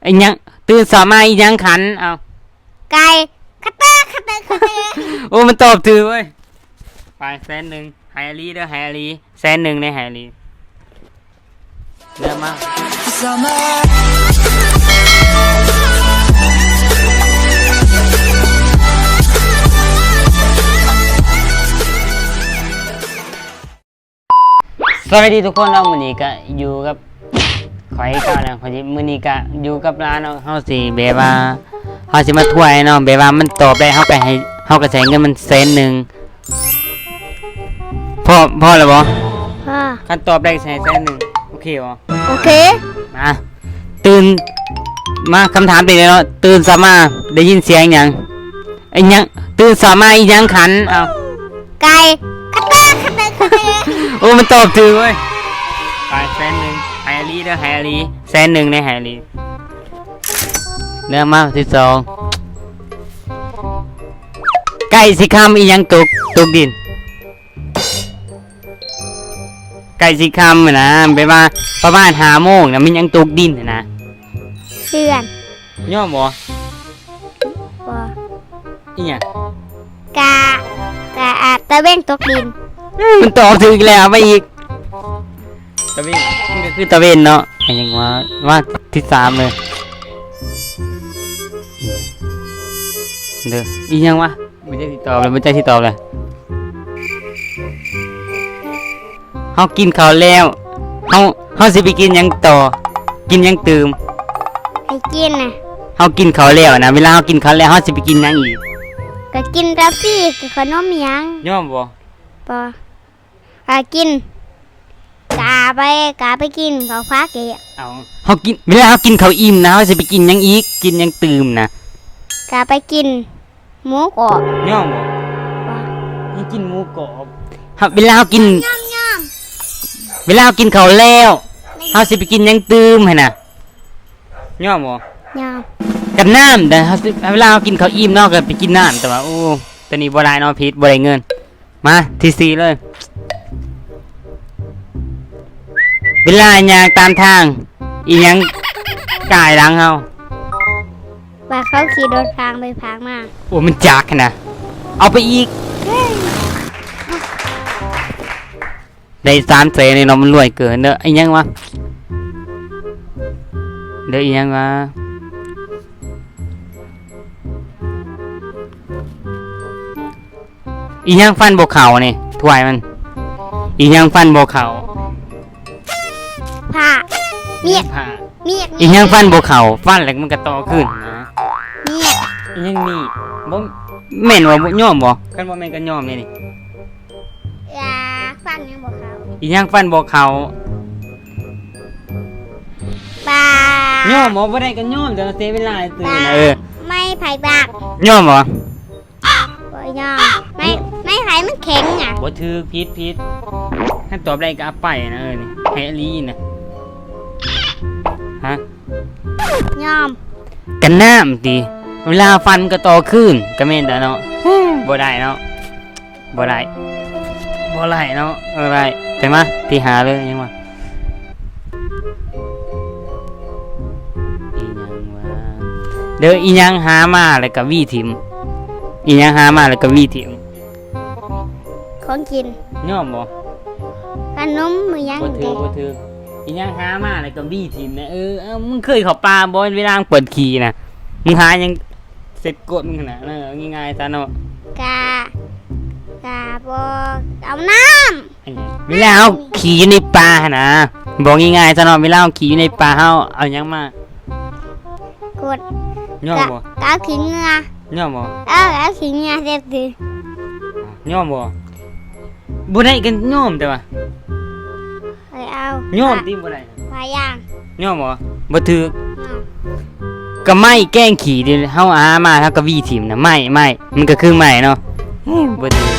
ອີຫຍັງ? ຕື່ນເຊົ້າມາອີຫຍັງຂັນ? ເອົ້າ ໄກ່ ຂະເຕີ ຂະເຕີ ຂະເຕີ. ໂອ້ ມັນຕອບຖືກເວີຍ. ໄປ ແສນໜຶ່ງ ໃຫ້ອາລີເດີ ໃຫ້ອາລີ ແສນໜຶ່ງເດ້ ໃຫ້ອາລີ. ເລີ່ມມາ. ສະບາຍດີທຸກຄົນເນາະ, ມື້ນີ້ກະຢູ່ກັບຂ້ອຍຄືເກົ່ານະ. ຂ້ອຍຊິ ມື້ນີ້ກະຢູ່ກັບຫຼານເນາະ, ເຮົາຊິແບບວ່າ ເຮົາຊິມາທວຍເນາະ, ແບບວ່າມັນຕອບໄດ້ ເຮົາກະໃຫ້ ເຮົາກະໃຫ້ເງິນມັນແສນໜຶ່ງ. ພໍ ພໍແລ້ວບໍ່? ພໍ. ຄັນຕອບໄດ້ໃຫ້ແສນໜຶ່ງ ໂອເຄບໍ່? ໂອເຄ. ມາ ຕື່ນ ມາ ຄຳຖາມເປັນເນາະ, ຕື່ນເຊົ້າມາໄດ້ຍິນສຽງຫຍັງ? ອີຫຍັງ? ຕື່ນເຊົ້າມາອີຫຍັງຂັນ? ເອົ້າ ໄກ່ ຂະເຕີ ຂະເຕີ ຂະເຕີ. ໂອ້ ມັນຕອບຖືກເວີຍ. ໄປ ແສນໜຶ່ງ ໃຫ້ອາລີເດີ ໃຫ້ອາລີ ແສນໜຶ່ງເດ້ ໃຫ້ອາລີ. ເລີ່ມມາທີສອງ. ໃກ້ຊິຄ່ຳ ອີຫຍັງຕົກ ຕົກດິນ? ໃກ້ຊິຄ່ຳຫັ້ນນະ, ແບບວ່າປະມານຫ້າໂມງນະ ມີຫຍັງຕົກດິນຫັ້ນນະ. ເຮືອນ. ຍ້ອນບໍ່? ບໍ່. ອີຫຍັງ? ກະ ກະອາດຕາເວັນຕົກດິນ. ເອີ ມັນຕອບຖືກອີກແລ້ວ, ເອົາໄປອີກ. ຕາເວັນ ມັນກະຄືຕາເວັນເນາະ. ອັນຫຍັງວະ? ມາທີສາມເລີຍເດີ. ອີຫຍັງວະ? ບໍ່ຈັກຊິຕອບເລີຍ ບໍ່ຈັກຊິຕອບເລີຍ. ເຮົາກິນເຂົ້າແລ້ວ ເຮົາ ເຮົາຊິໄປກິນຫຍັງຕໍ່? ກິນຫຍັງຕື່ມ? ໄປກິນນະ ເຮົາກິນເຂົ້າແລ້ວນະ, ເວລາເຮົາກິນເຂົ້າແລ້ວ ເຮົາຊິໄປກິນຫຍັງອີກ? ກະກິນກາເຟ ກະຂະໜົມຫຍັງ. ຍ້ອນບໍ່? ບໍ່. ກະກິນ ກະໄປ ກະໄປກິນເຂົ້າຜັກອີກ. ເອົາ ເຮົາກິນ ເວລາເຮົາກິນເຂົ້າອີ່ມນະ ເຮົາຊິໄປກິນຫຍັງອີກ? ກິນຫຍັງຕື່ມນະ? ກະໄປກິນໝູກອບ. ຍ້ອນບໍ່? ບໍ່. ຍັງກິນໝູກອບ. ເຮົາ ເວລາເຮົາກິນ ເວລາເຮົາກິນເຂົ້າແລ້ວ ເຮົາຊິໄປກິນຫຍັງຕື່ມຫັ້ນນະ? ຍ້ອນບໍ່? ຍ້ອນ. ກັບນ້ຳເດ້ ເຮົາຊິ ເວລາເຮົາກິນເຂົ້າອີ່ມເນາະ ກະໄປກິນນ້ຳ. ແຕ່ວ່າ ໂອ້ ໂຕນີ້ບໍ່ໄດ້ເນາະ ຜິດ ບໍ່ໄດ້ເງິນ. ມາທີສີ່ເລີຍ. ເວລາຍ່າງຕາມທາງ ອີຫຍັງກາຍຫຼັງເຮົາ? ວ່າເຂົາຂີ່ລົດຜ່ານໄປຜ່ານມາ. ໂອ້ ມັນຈັກຫັ້ນນະ. ເອົາໄປອີກ. ໄດ້ສາມແສນເລີຍເນາະ, ມັນລວຍເກີນເດີ. ອີຫຍັງວະ? ເດີ ອີຫຍັງວະ? ອີຫຍັງຟັນບໍ່ເຂົ້ານີ້ ຖ້ວຍມັນ? ອີຫຍັງຟັນບໍ່ເຂົ້າ? ຜ້າ ມີດ ຜ້າ ມີດ. ອີຫຍັງຟັນບໍ່ເຂົ້າ? ຟັນແລ້ວມັນກະຕໍ່ຄືນນະ. ມີດ. ອີຫຍັງມີດ? ບໍ່ແມ່ນວ່າບໍ່ຍອມບໍ່? ຄັນບໍ່ແມ່ນກະຍອມແດ່ນີ້. ອາ ຟັນຍັງບໍ່ເຂົ້າ. ອີຫຍັງຟັນບໍ່ເຂົ້າ? ປາ. ຍອມບໍ່? ບໍ່ໄດ້ກະຍອມ, ແຕ່ວ່າເສຍເວລາຊື່ນະ. ເອີ ໄມ້ໄຜ່ບາກ. ຍອມບໍ່? ບໍ່ຍອມ. ໄມ້ ໄມ້ໄຜ່ມັນແຂງອະ. ບໍ່ຖືກ, ຜິດ, ຜິດ. ຄັນຕອບໄດ້ກະເອົາໄປນະ. ເອີ ນີ້ ໃຫ້ອາລີນະ. ຮະ? ຍອມ. ກະນ້ຳຕິ. ເວລາຟັນກະຕໍ່ຄືນ. ກະແມ່ນແລ້ວເນາະ. ບໍ່ໄດ້ເນາະ. ບໍ່ໄດ້ ບໍ່ໄດ້ເນາະ. ເອີ ໄດ້. ໄປ ມາທີຫ້າເລີຍ. ຫຍັງວະ? ອີຫຍັງວະ? ເດີ ອີຫຍັງຫາມາແລ້ວກະຫວີຖິ້ມ? ອີຫຍັງຫາມາແລ້ວກະຫວີຖິ້ມ? ຂອງກິນ. ຍອມບໍ່? ຂະໜົມ ອີຫຍັງ. ບໍ່ຖືກ ບໍ່ຖືກ. ອີຫຍັງຫາມາແລ້ວກະຫວີຖິ້ມນະ. ເອີ ເອົາ ມຶງເຄີຍເຂົ້າປ່າບໍ່ ເວລາມຶງປວດຂີ້ນະ? ມຶງຫາຫຍັງ ເຊັດກວດມຶງຫັ້ນນະ. ເອີ ງ່າຍໆຊະເນາະ. ກະ ກະບໍ່ ເອົານ້ຳ. ເວລາເຮົາຂີ້ຢູ່ໃນປ່າຫັ້ນນະ ບອກງ່າຍໆຊະເນາະ, ເວລາເຮົາຂີ້ຢູ່ໃນປ່າ ເຮົາເອົາຫຍັງມາກວດ? ຍອມບໍ່? ກະເອົາຂີ້ເຫຍື້ອ. ຍອມບໍ່? ເອີ ເອົາຂີ້ເຫຍື້ອເສັດຕິ. ຍອມບໍ່? ບໍ່ໄດ້ກະຍອມ ແຕ່ວ່າ ເອີ ເອົາ. ຍອມຕິ ບໍ່ໄດ້? ຜ້າຢາງ. ຍອມບໍ່? ບໍ່ຖືກ. ຍອມ. ກະໄມ້ແກງຂີ້ທີ່ເຮົາຫາມາ ເຮົາກະຫວີຖິ້ມນະ. ໄມ້ ໄມ້ ມັນກະຄືໄມ້ເນາະ. ບໍ່ຖືກ.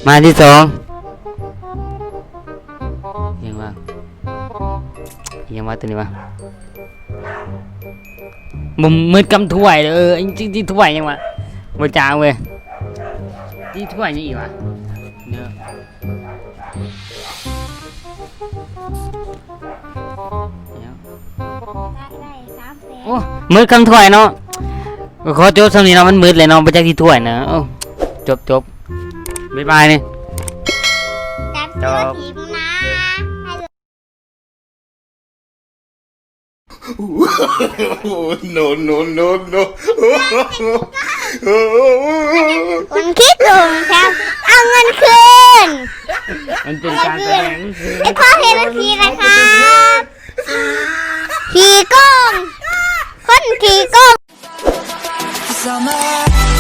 ມາທີສອງ. ຫຍັງວະ? ຫຍັງວະ ໂຕນີ້ວະ? ບໍ່ໝົດກຳຖ້ວຍເດີ. ເອີ ຈິງຕິຖ້ວຍຫຍັງວະ? ບໍ່ຈ້າງເວີຍ. ຕິຖ້ວຍຫຍັງອີກວະ? ເດີ ໄດ້ສາມແສ ໂອ້ ມືດຄຳຖ້ວຍເນາະ. ກໍຂໍຈົບສ່ຳນີ້ເນາະ ມັນມືດແລ້ວເນາະ ບໍ່ຈັກຊິຖ້ວຍນະ. ໂອ້ ຈົບໆ ບາຍບາຍນີ້. ຈັບຕົວທີບນະ. No, no, no, no. ຄົນຂີ້ໂກງ ເອົາເງິນຄືນ. ມັນເປັນການສະແດງຊື່ໆ. ໄອ້ພໍ່ເຮັດຈັ່ງຊີ້ນະຄັບ. ຂີ້ໂກງ ຄົນຂີ້ໂກງ.